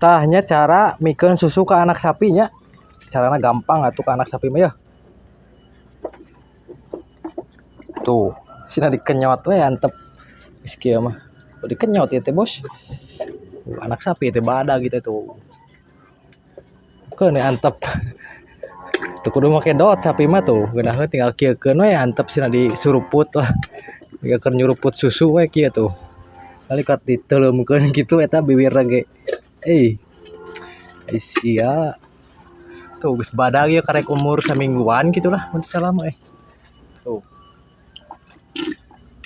Tah nya cara mikeun susu ka anak sapinya. Carana gampang atuh ka anak sapi mah ya. Tuh, sina dikenyot we antep. Geus kieu mah. Oh, dikenyot ieu teh, Bos. Tuh, anak sapi teh badag gitu tuh. Keun we antep. Tuh kudu make dot sapi mah tuh. Geunaheun tinggal kieukeun we antep sina disuruput lah. Tinggal keur nyuruput susu we kieu tuh. Kali kat diteuleumkeun kitu eta bibirna ge. Sia. Tuh geus badag ieu karek umur samingguan gitulah mun teu salah mah. Tuh.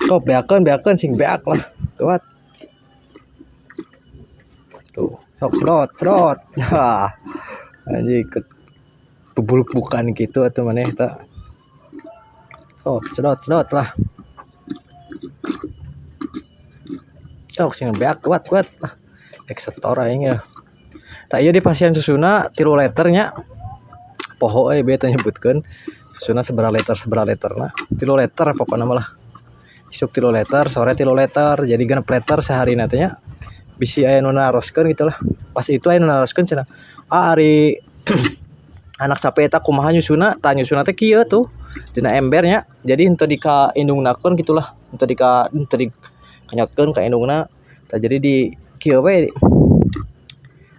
Top beakeun beakeun sing beak lah. Kuat. Tuh, sok sedot sedot. Hah. Anjing ikut bubuluk bukan gitu atuh maneh eta. Oh, sedot sedot lah. Sok sing beak kuat kuat lah. Rek setor aing ya. Tah ieu di pasien susuna 3 liter nya. Poho euy beta nyebutkeun susuna sabaraha liter na. 3 liter pokona mah lah. Isuk 3 liter, sore 3 liter, jadi 6 liter saharina teh nya. Bisi aya nu naroskeun gitu lah. Pas itu aya nu naroskeun cenah. Ah ari anak sapi eta kumaha nyusuna? Tah nyusuna teh kieu tuh. Dina embernya. Jadi henteu dika indungnakeun gitulah. Henteu dika henteu dikenyotkeun ka indungna. Tah jadi di kieu we.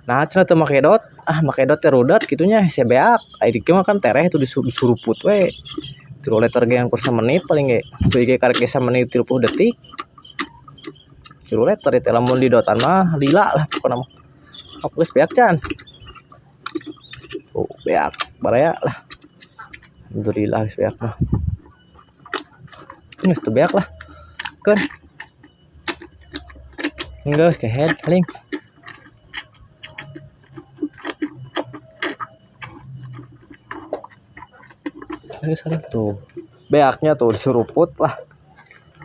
Nah cenah teu make dot, ah make dot teh rudet kitu nya hese beak. Ai di kieu mah kan tereh tuh disuruput we. 3 liter ge kur samenit paling ge. Teuing ge karek ge samenit 30 detik. 3 liter teh lamun didotan mah lila lah pokona mah. Sok geus beak can. Tuh beak baraya lah. Alhamdulillah geus beak mah. Geus teu beak lah. Keun. Geus kehed paling. Geus saling tuh. Beaknya tuh disuruput lah.